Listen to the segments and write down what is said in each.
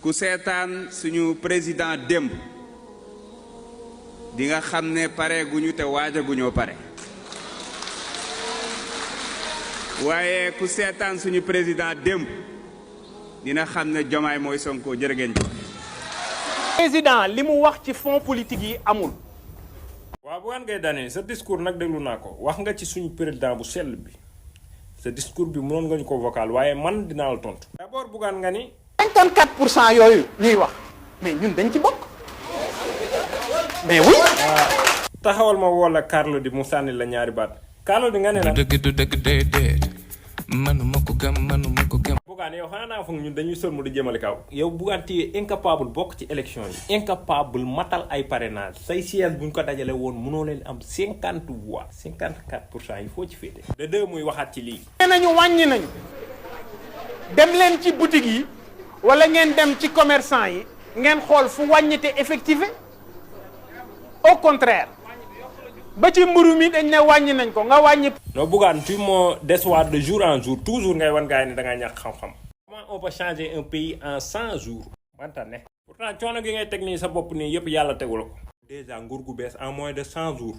ku seetaan suñu président démb di nga xam ne pare guñu te waajaguñoo pare waaye ku seetaan suñu président démb dina xam ne Diomaye mooy Sonko jërë ngeen jëf. président li mu wax ci fonds politique yi amul. waaw Bougane Gueye Dany sa discours nag déglu naa ko wax nga ci suñu président bu sell bi sa discours bi mënoon nga ñu ko vocal waaye man dinaa la tontu. d'abord Bougane nga ni. 54% yooyu ñuy wax mais ñun dañ ci bokk mais oui. taxawal ma wala Carlo di mu sànni la ñaari baat Carlo di nga ne la. du dëgg déedéet manuma ko gëm. Bougane yow xanaa naa foog ñun dañuy sëlmu di jëmale kaw. yow Bougane téye incapable bokk ci élection yi. incapable matal ay parrainage say siège bu ñu ko dajale woon mënoo leen am 50 voix 54% yi foo ci féete. de deux muy waxaat ci lii. nee nañu wàññi nañu dem leen ci boutique yi wala ngeen dem ci commerçant yi ngeen xool fu wàññite effective au contraire ba ci mburu mi dañ ne wàññi nañ ko nga wàññi. non Bougane tu me déçois de jour en jour toujours ngay wan gars yi ne da ngaa ñàkk xam-xam. comment on peut changer un pays en 100 jours. wanta ne pourtant coono gi ngay teg nii sa bopp nii yëpp yàlla tegul ko. déjà nguur gu bees en moins de 100 jours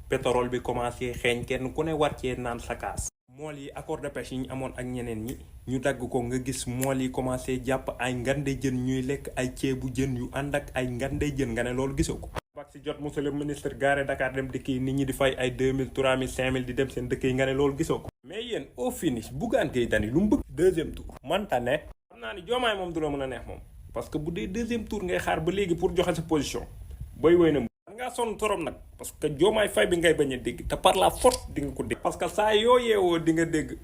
pétrole bi commencé xeeñ kenn ku ne war cee naan sa kaas. mool yi accord de pêche yi ñu amoon ak ñeneen ñi ñu dagg ko nga gis mool yi commencé jàpp ay ngande jën ñuy lekk ay ceebu jën yu ànd ak ay ngande jën nga ne loolu gisoo ko. bak si jot monsieur le ministre garé Dakar dem dëkk yi nit ñi di fay ay 2000 3000 5000 di dem seen dëkk yi nga ne loolu gisoo ko. mais yéen au finish Bougane Gueye Dany lu mu bëgg. deuxième tour manta ne. xam naa ni Diomaye moom du la mën a neex moom parce que bu dee deuxième tour ngay xaar ba léegi pour joxe sa position booy woy na nga sonn torom nag parce que Diomaye Faye bi ngay bañ a dégg te par la force di nga ko dégg. parce que saa yoo yeewoo di nga dégg.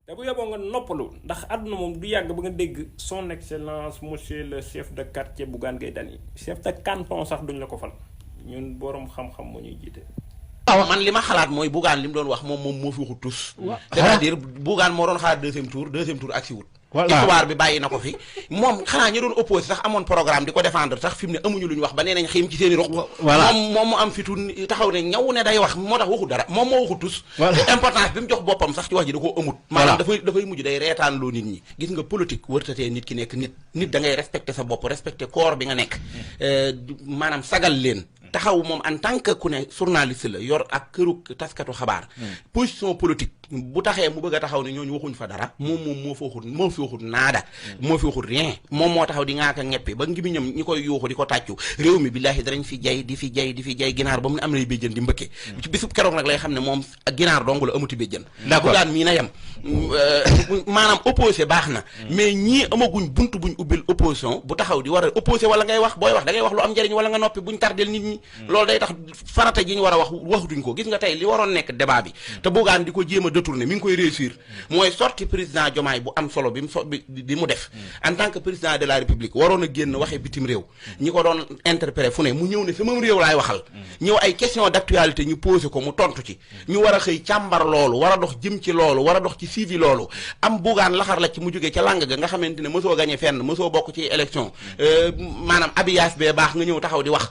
te bu yeboo nga noppalu ndax àdduna moom du yàgg ba nga dégg son excellence monsieur le chef de quartier Bougane Gueye Dany chef de canton sax duñ la ko fal ñun borom xam-xam moo ñuy jiite. waaw man li ma xalaat mooy Bougane li mu doon wax moom moo fi waxut tous. c'est-à-dire Bougane moo doon xaar deuxième tour ak si wut. histoire bi bàyyi na ko fi moom xanaa ñu doon opposé sax amoon programme di ko défendre sax fi mu ne amuñu lu ñu wax ba nee nañ xiim ci seen i roq. moom mu am fitu taxaw ne ñaw ne day wax moo tax waxu dara moom moo waxu tus. importance bi mu jox boppam sax ci wax ji da koo amut. maanaam dafay mujj day reetaan loo nit ñi. gis nga politique wërtatee nit ki nekk nit da ngay respecté sa bopp respecté corps bi nga nekk maanaam sagal leen. taxaw moom en tant que ku ne journaliste la yor ak këru taskatu xabaar. position politique bu taxee mu bëgg a taxaw ne ñooñu waxuñ fa dara moom moo fi waxut naada. moo fi waxut rien moom moo taxaw di ŋaaka ñeppi ba ngi bi ñoom ñi koy yuuxu di ko tàccu réew mi billaahi danañ fi jay di fi jay ginaar ba mu ne am lay béjjën di mbëkke ci bisub keroog nag lay xam ne moom ginaar dong la amuti béjjën. d'accord Bougane mii na yem maanaam opposé baax na mais ñii amaguñ buntu buñ ubbil opposition bu taxaw di war a opposé wala ngay wax booy wax da ngay wax lu am njëriñ wala nga noppi buñ tardel nit ñi. loolu day tax farata ji ñu war a wax waxutuñ ko gis nga tey li waroon nekk débat bi te Bougane di ko jéem a détourné mi ngi koy réussir mooy sorti président Diomaye bu am solo bi mu def en tant que président de la république waroon a génn waxee bitim réew ñi ko doon interpréter fu ne mu ñëw ne sama réew laay waxal ñëw ay question d'actualité ñu posé ko mu tontu ci ñu war a xëy càmbar loolu war a dox jëm ci loolu war a dox ci suivi loolu am Bougane laxar la ci mu jógee ca làng ga nga xamante ne mësoo gagné fenn mësoo bokk ci élection maanaam habillage bee baax nga ñëw taxaw di wax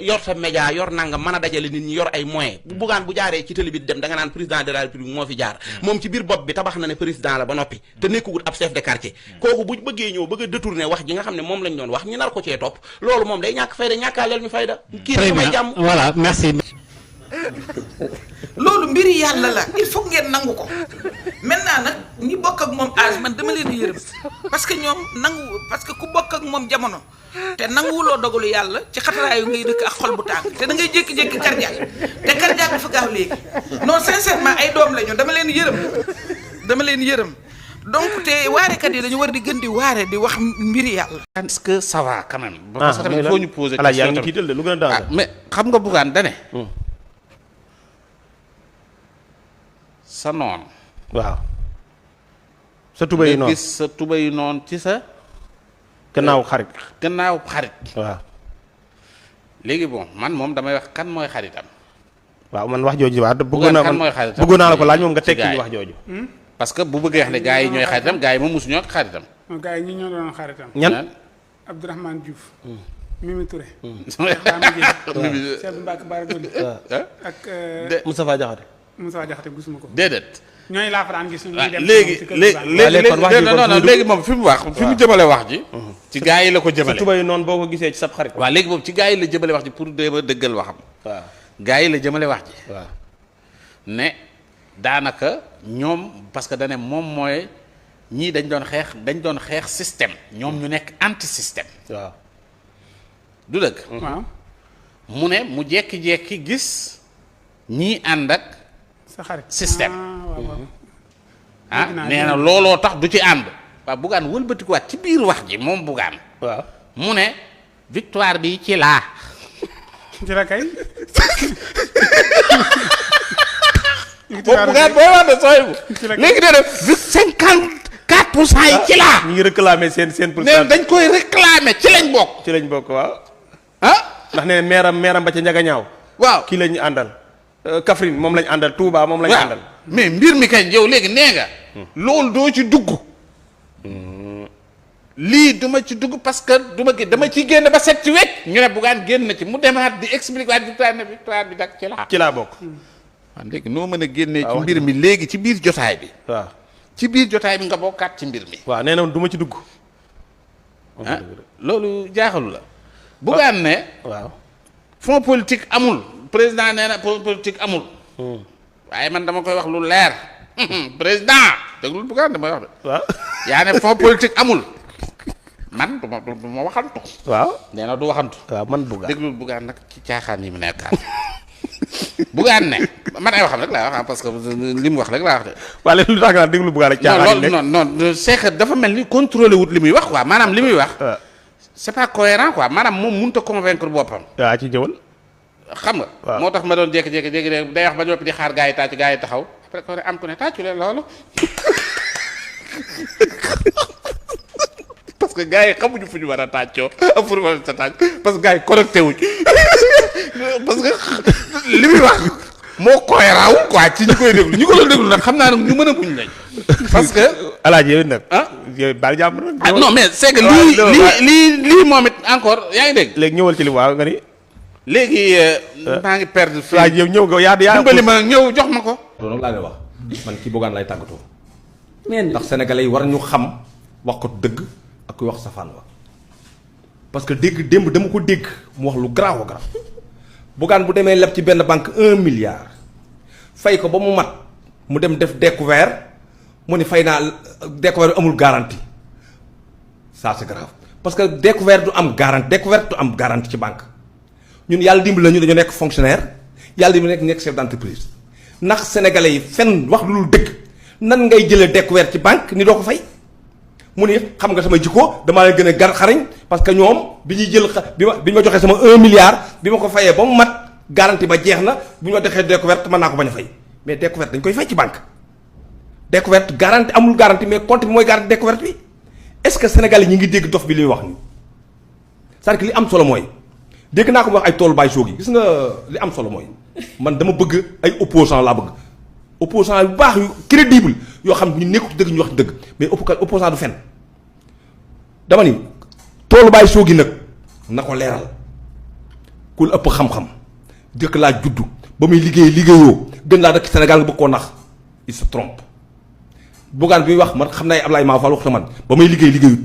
yor sa média yor nanga mën a dajale nit ñi yor ay moyens Bougane bu jaaree ci télé bi dem da nga naan président de la république moo fi jaar moom ci biir bopp bi tabax na ne président la ba noppi te nekkugut ab chef de quartier kooku bu bëggee ñëw bëgg a détourner wax ji nga xam ne moom lañ doon wax ñu nar ko cee topp loolu moom day ñàkk fayda ñàkkaaleel ñu fayda kii dafa may jàmm voilà merci loolu mbiri yàlla la il faut ngeen nangu ko maintenant nag ñi bokk ak moom âge man dama leen di yërëm parce que ñoom parce que ku bokk ak moom jamono te nanguwuloo dogalu yàlla ci xataraayu ngay dëkk ak xol bu tàng te da ngay jékki-jékki cardiaque te cardiaque dafa gaaw léegi non sincèrement ay doom lañu dama leen yërëm donc te waarekat yi dañu war di gën di waare di wax mbiri yàlla. est-ce que ça va quand même. parce que il faut ñu poser question yaa ngi tiital de lu gën a daal mais xam nga Bougane dane sa noon waaw sa tuba yi noonu gis sa tuba yi noonu ci sa gannaaw xarit waaw léegi bon man moom damay wax kan mooy xaritam waaw man wax jooju waaw bëggoon naa la ko laaj moom nga tekki ñu wax jooju parce que bu bëggee wax ne gars yi ñooy xaritam gars yi moom mosuñoo ak xaritam gars yi ñi ñoo doon xaritam ñan Abdourahmane Diouf Mimi Touré Cheikh Mbacke Bara Dolly ak Moustapha Diakhaté gisuma ko déedéet ñooy laa fa daan gis ñuy dem léegi moom fi mu wax fi mu jëmale wax ji ci gaa yi la ko jëmale tubay noonu boo ko gisee ci sab xarit waaw léegi moom ci gaa yi la jëmale wax ji pour déema dëggal waxam waaw gaa yi la jëmale wax ji waaw ne daanaka ñoom parce que dane moom mooy ñii dañ doon xeex système ñoom ñu nekk anti système waaw du dëgg waaw mu ne mu jekki-jekki gis ñii ànd ak sa xarit système Dégg naa nee na looloo tax du ci ànd waaw Bougane wëlbatikuwaat ci biir wax ji moom Bougane waaw mu ne victoire bi ci laa ci la kay boobu Bougane booy wax de sooy bu léegi nee na 54% yi ci laa ñu ngi réclamer seen nee pourcentage dañ koy réclamer ci lañ bokk ci lañ bokk waaw ah ndax nee meeram ba ca njaga ñaaw waaw kii lañu àndal Kaffrine moom lañ àndal Touba moom lañ àndal mais mbir mi kañ yow léegi nee nga loolu doo ci dugg lii duma ci dugg parce que dama ciy génn ba set ci wecc ñu ne Bougane génn na ci mu demaat di expliquer waat victoire bi dak ci laa ci laa bokk waaw léegi noo mën a génnee ci mbir mi léegi ci biir jotaay bi waaw ci biir jotaay bi nga bokkaat ci mbir mi waaw nee na du ma ci dugg ah loolu jaaxalu la Bougane ne waaw fond politique amul président nee na fond politique amul waaye man dama koy wax lu leer président déglul Bougane damay wax de waaw yaa ne fond politique amul man du ma waxantu waaw nee na du waxantu waaw man Bougane déglul Bougane nag ci caaxaan yi mu nekkaat Bougane ne man ay waxam rek laa wax parce que li mu wax rek laa wax de waaye léegi lu tax nga déglu Bougane ak caaxaan yi non c'est que dafa mel ni contrôlé wut li muy wax quoi maanaam li muy wax c'est pas cohérent quoi maanaam moom mënut a convaincre boppam waaw ci jëwal xam nga waaw moo tax ma doon jékki-jékki day wax ba noppi di xaar gaa yi tàcc gaa yi taxaw après ko ne am ku ne tàccu leen loolu parce que gaa yi xamuñu fu ñu war a tàccoo pour war a tàcc parce que gaa yi connecté wuñ parce que li muy wax moo cohérent wu quoi ci ñi koy déglu ñu ko doon déglu nag xam naa ne ñu mën a muñ lañ parce que alaaji yow nag yow baal jàmm nag non mais c'est que lii moom it encore yaa ngi dégg léegi ñëwal ci li waaw nga ni léegi maa ngi perdre fii alaaji yow ñëw nga yaa dimbali ma ñëw jox ma ko loolu laa lay wax man ci Bougane lay tàggatoo ndax sénégalais yi war ñu xam wax ko dëgg ak kuy wax safaan wa parce que démb dama ko dégg mu wax lu garaaw a garaaw Bougane bu demee leb ci benn banque 1 milliard fay ko ba mu mat mu dem def découvert mu ni fay naa découvert amul garantie ça c'est grave parce que découvert du am garantie ci banque ñun yàlla dimbali ñu dañu nekk fonctionnaire yàlla dimbali nekk chef d'entreprise ndax sénégalais yi fenn wax lu dul dëgg nan ngay jëlee découvert ci banque ni doo ko fay mu ni xam nga sama jikko damaa leen gën a xarañ parce que ñoom bi ñuy jël bi ma joxee sama 1 milliard bi ma ko fayee ba mu mat garantie ba jeex na bu ñu ma defee découverte mën naa ko bañ a fay mais découverte dañ koy fay ci banque découverte garantie amul garantie mais compte bi mooy garantie découverte bi est-ce que sénégalais ñi ngi dégg dof bi li muy wax nii c'est-à-dire que li am solo mooy dégg naa ko wax ay toolu Baye Soog yi gis nga li am solo mooy man dama bëgg ay opposants laa bëgg opposants yu baax yu crédible yoo xam ñu nekkul dëgg ñu wax dëgg mais opposant du fen dama ni toolu Baye Soog yi nag na ko leeral ku ëpp xam-xam dëkk laa juddu ba muy liggéeyoo gën laa dëkk Sénégal nga bëgg koo nax il se trompe Bougane bi wax man xam naa Ablaye Mao Fall wax na man ba may liggéeyut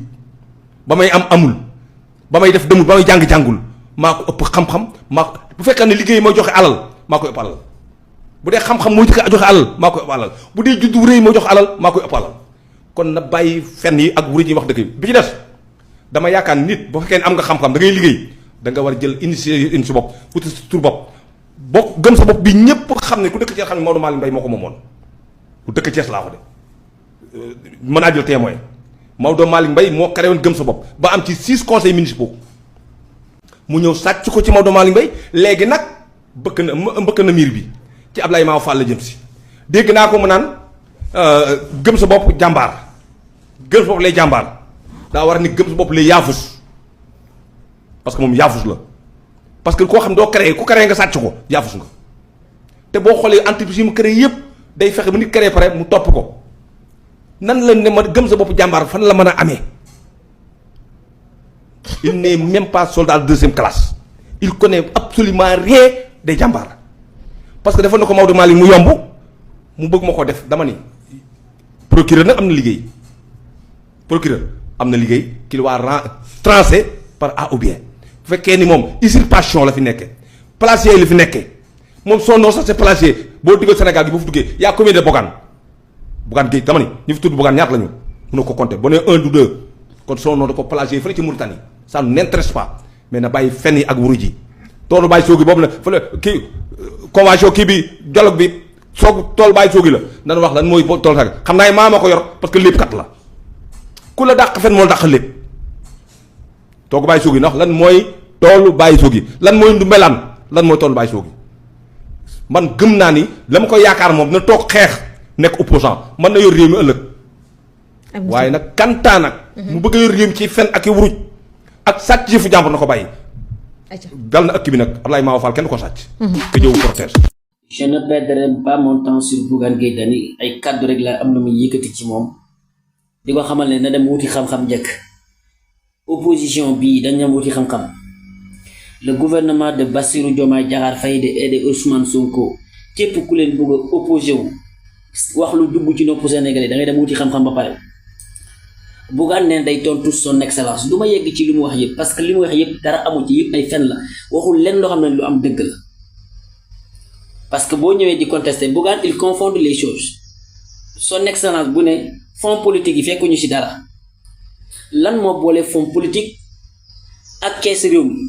ba may amul ba may def demul ba may jàngul maa ko ëpp xam-xam bu fekkee ne liggéey mooy joxe alal maa koy ëpp alal bu dee xam-xam mooy joxe alal maa koy ëpp alal bu dee juddu réy mooy joxe alal maa koy ëpp alal kon na bàyyi fen yi ak wuréj yi wax dëgg bi ci des dama yaakaar nit bu fekkee ne am nga xam-xam da ngay liggéey da nga war a jël initiative sa bopp wuti sa tur bopp gëm sa bopp bi ñëpp xam ne ku dëkk Thiès xam ne Maodo Malick Mbaye moo ko moomoon ku dëkk Thiès laa ko de mën naa jël témoin Maodo Malick Mbaye moo créé woon gëm sa bopp ba am ci 6 conseils municipaux mu ñëw sàcc ko ci Maodo Malick Mbaye léegi nag mbëkk na miir bi ci Ablaye Mao Fall la jëm si dégg naa ko mu naan gëm sa bopp jàmbaar gëm sa bopp lay jàmbaar daa war a ni gëm sa bopp lay yaafus parce que moom yaafus la parce que koo xam doo créé ku créé nga sàcc ko yaafus nga te boo xoolee entreprise yi mu créé yëpp day fexe ba nit créé pare mu topp ko nan la ne ma gëm sa bopp jàmbaar fan la mën a amee il n'est même pas soldat de 2e classe il connaît absolument rien des jàmbaar parce que dafa na ko Maodo Malick mu yomb mu bëgg ma ko def dama ni procureur nag am na liggéey procureur am na liggéey qu'il va trancher par A ou bien bu fekkee ni moom usurpation la fi nekkee plagier la fi nekkee moom son nom sax c'est plagier boo diggal Sénégal gi boo fi duggee y a combien de Bougane Gueye dama ni ñu fi tudd Bougane ñaata la ñu mënoo ko compter boo nee 1 du 2 kon son nom da ko plagier fële ci Mauritanie ça nous n'intéresse pas mais na bàyyi fen yi ak wuru ji toolu bàyyi soogi boobu la fële kii convention kii bi dialogue bi toolu bàyyi soogi la dana wax lan mooy tool sax xam naa maa ma ko yor parce que lépp kat la ku la dàq fen moo la dàq lépp toolu bàyyi soogi ndax lan mooy toolu bàyyi soogi lan mooy ndumbelaan lan mooy toolu bàyyi soogi man gëm naa ni la ma ko yaakaar moom na toog xeex nekk opposant man na yor réew mi ëllëg waaye nag kantaa nag mu bëgg a yor réew mi ci fen ak i wuruj ak sàcc yëfu jàmbur na ko bàyyi dal na ëkk bi nag Abdoulaye Mawa Fall kenn ko sàcc ka jëw protège. Je ne perdrai pas mon temps sur Bougane Gueye Dany ay kàddu rek la am na muy yëkkati ci moom di ko xamal ne na dem wuti xam-xam njëkk opposition bii dañ dem wuti xam-xam le gouvernement de Bassirou Diomaye Diakhar Faye et de Ousmane Sonko képp ku leen bëgg a opposé wu wax lu dugg ci nopp Sénégalais da ngay dem wuti xam-xam ba pare Bougane neen day tontu son excellence du ma yegg ci li mu wax yëpp parce que li mu wax yëpp dara amu ci yëpp ay fen la waxul lenn loo xam ne lu am dëgg la parce que boo ñëwee di contester Bougane il confond les choses son excellence bu ne fonds politique yi fekkuñu ci dara lan moo boole fonds politique ak kees réew mi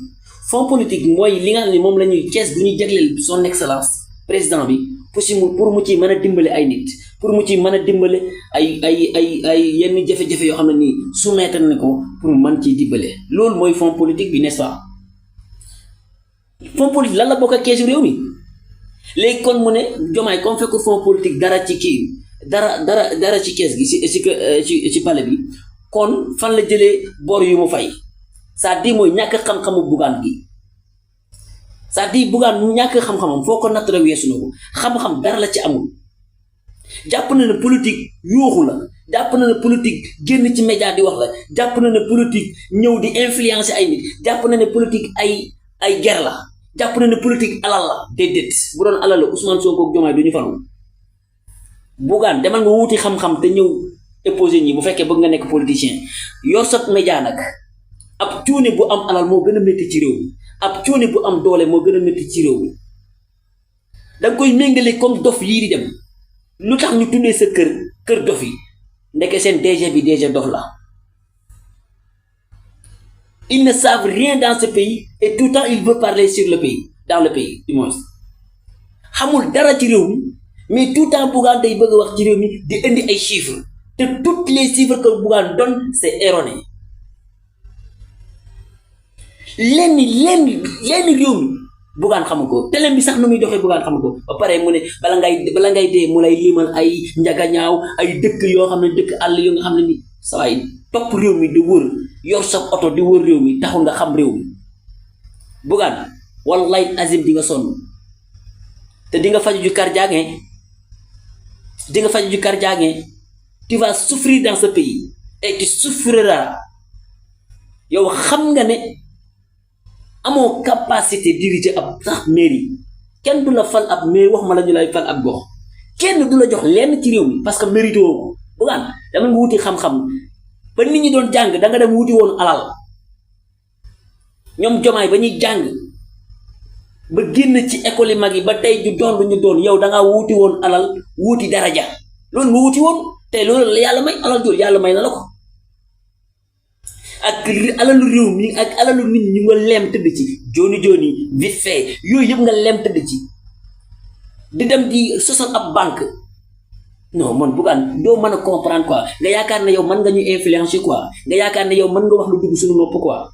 fonds politique mooy li nga xam ne moom la ñuy kees bu ñuy jagleel son excellence président bi pour mu ci mën a dimbale ay nit pour mu ci mën a dimbale ay yenn jafe-jafe yoo xam ne nii soumettre na ko pour mu mën ciy dimbale loolu mooy fonds politique bi n'est-ce pas fonds politique lan la bokk ak keesu réew mi léegi kon mu ne Diomaye comme fekk fonds politique dara ci kii dara ci kees gi ci palais bi kon fan la jëlee bor yu mu fay c'est-à-dire mooy ñàkk xam-xamu Bougane gi c'est-à-dire Bougane ñàkk xam-xamam foo ko natt rek weesu na ko xam-xam dara la ci amul jàpp na ne politique yuuxu la jàpp na ne politique génn ci média di wax la jàpp na ne politique ñëw di influencer ay nit jàpp na ne politique ay guerre la jàpp na ne politique alal la déedéet bu doon alal la Ousmane Sonko ak Diomaye du ñu faru Bougane demal nga wuti xam-xam te ñëw opposé ñi bu fekkee bëgg nga nekk politicien yor sa média nag ab cuune bu am alal moo gën a métti ci réew mi ab cuune bu am doole moo gën a métti ci réew mi danga koy méngale comme dof yii di dem lu tax ñu tuddee sa kër dof yi ndeke seen DG bi DG dof la ils ne savent rien dans ce pays et tout le temps il veut parler sur le pays dans le pays du moins xamul dara ci réew mi mais tout le temps Bougane day bëgg a wax ci réew mi di indi ay chiffres te toutes les chiffres que Bougane donne c'est erroné lenn réew mi Bougane xamu ko télé bi sax nu muy doxee Bougane xamu ko ba pare mu ne bala ngay dee mu lay limal ay njagañaaw ay dëkk yoo xam ne dëkk àll yoo nga xam ne ni sawaay topp réew mi di wër yor sa oto di wër réew mi taxul nga xam réew mi Bougane wallahi azim di nga sonn te di nga faju ju cardiaque tu vas souffrir dans ce pays et tu souffriras yow xam nga ne amoo capacité diriger ab sax mairie kenn du la fal ab mairie wax ma la ñu lay fal ab gox kenn du la jox lenn ci réew mi parce que mérite woo ko Bougane dama nga wuti xam-xam ba nit ñi doon jàng da nga dem wuti woon alal ñoom Diomaye ba ñuy jàng ba génn ci école yi mag yi ba tey ju doon lu ñu doon yow da ngaa wuti woon alal wuti daraja loolu nga wuti woon te loolu la yàlla may alal jooju yàlla may na la ko ak alalu réew mi ak alalu nit ñi nga lem tëdd ci joni vite fait yooyu yëpp nga lem tëdd ci di dem di sosal ab banque non man Bougane doo mën a comprendre quoi nga yaakaar ne yow mën nga ñu influencer quoi nga yaakaar ne yow mën nga wax lu dugg suñu nopp quoi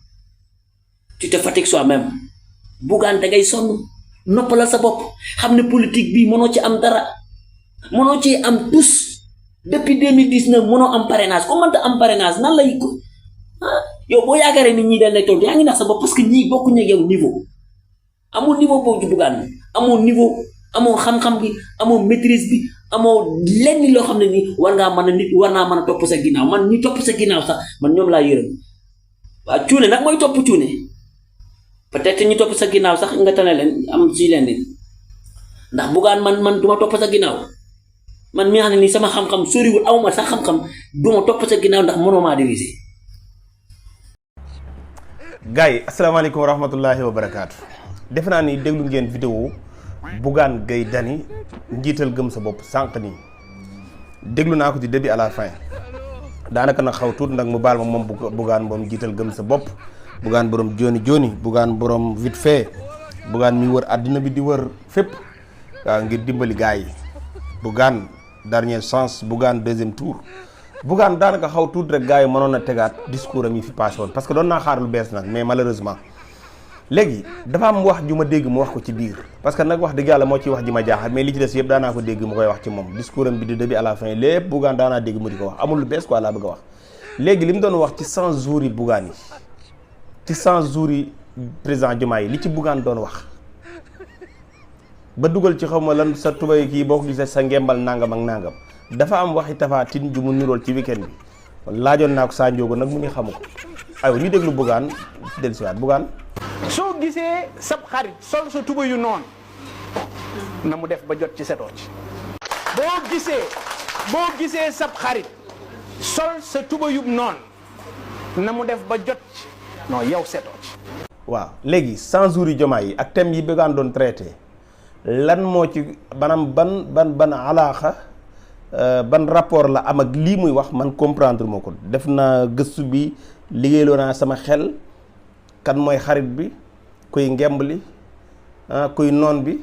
tu te fatigues soi-même Bougane da ngay sonn noppalal sa bopp xam ne politique bi mënoo ci am dara mënoo ci am tous depuis 2019 mënoo am parrainage ko mënta am parrainage nan lay ko yow boo yaakaaree nit ñi dañ lay toog yaa ngi nax sa bopp parce que ñii bokkuñu ak yow niveau amul niveau boobu ci Bougane amoo niveau amoo xam-xam bi amoo maîtrise bi amoo lenn loo xam ne nii war naa mën a topp sa ginnaaw man ñi topp sa ginnaaw sax man ñoom laa yërëm waaw cuune nag mooy topp cuune peut-être ñu topp sa ginnaaw sax nga tane leen am ci leen nit ndax Bougane man duma topp sa ginnaaw man mi nga xam ne nii sama xam-xam soriwul awma sax xam-xam duma topp sa ginnaaw ndax mënoo maa diriger. gars yi asalaamaaleykum wa rahmatullahi wa barakaatu. defe naa ni déglu ngeen vidéo Bougane Gueye Dany njiital gëm sa bopp sànq nii déglu naa ko ci début à la fin daanaka nag xaw tuut nag mu baal ma moom Bougane moom njiital gëm sa bopp Bougane borom joni joni Bougane borom vite fait Bougane mi wër àddina bi di wër fépp waaw ngir dimbali gars yi Bougane dernière chance Bougane deuxième tour Bougane daanaka xaw tuut rek gars yi mënoon a tegaat discours am yi fi passé woon parce que doon naa xaar lu bees nag mais malheureusement léegi dafa am wax ju ma dégg mu wax ko ci biir parce que nag wax dëgg yàlla moo ciy wax ji ma jaaxal mais li ci des yëpp daanaa ko dégg mu koy wax ci moom discours am bi de début à la fin lépp Bougane daanaa dégg mu di ko wax amul lu bees quoi laa bëgg a wax léegi li mu doon wax ci 100 jours yi Bougane yi ci 100 jours yi président Diomaye yi li ci Bougane doon wax ba dugal ci xaw ma lan sa tubay kii boo ko gisee sa ngembal nangam ak nangam dafa am waxi Tapha Tine ju mu nirool ci weekend bi laajoon naa ko Sa Ndiogou nag mu ni xamu ko aywa ñu déglu Bougane dellusiwaat Bougane. soo gisee sab xarit sol sa tuba yu noonu na mu def ba jot ci setoo ci boo gisee sab xarit sol sa tuba yu noonu na mu def ba jot ci non yow setoo ci. waaw léegi 100 jours yi Diomaye yi ak thème yi Bougane doon traité lan moo ci maanaam ban alaaxa ban rapport la am ak lii muy wax man comprendre moo ko def naa gëstu bi liggéeyloo naa sama xel. kan mooy xarit bi kuy ngemb li kuy noon bi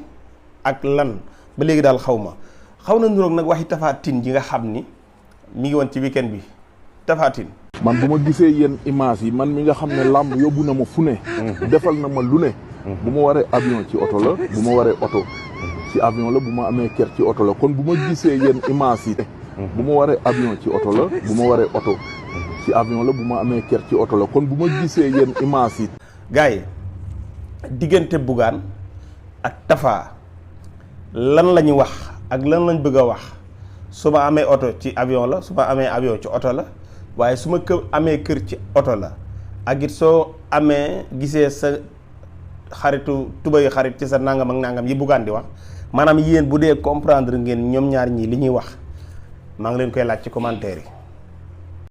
ak lan ba léegi daal xaw na niroog nag waxi Tapha Tine ji nga xam ni mi ngi woon ci weekend bi Tapha Tine man bu ma gisee yenn image yi man mi nga xam ne làmb yóbbu na ma fu ne defal na ma lu ne bu ma waree avion ci oto la bu ma waree oto ci avion la bu ma amee kër ci oto la kon bu ma gisee yenn image yi bu ma waree avion ci oto la bu ma waree oto ci avion la bu ma amee kër ci oto la kon bu ma gisee yenn image yi gars yi diggante Bougane ak Tapha lan la ñu wax ak lan lañ bëgg a wax su ma amee oto ci avion la su ma amee avion ci oto la waaye su ma amee kër ci oto la ak it soo amee gisee sa xaritu tubayu xarit ci sa nangam ak nangam yi Bougane di wax maanaam yéen bu dee comprendre ngeen ñoom ñaar ñii li ñuy wax maa ngi leen koy laaj ci commentaire yi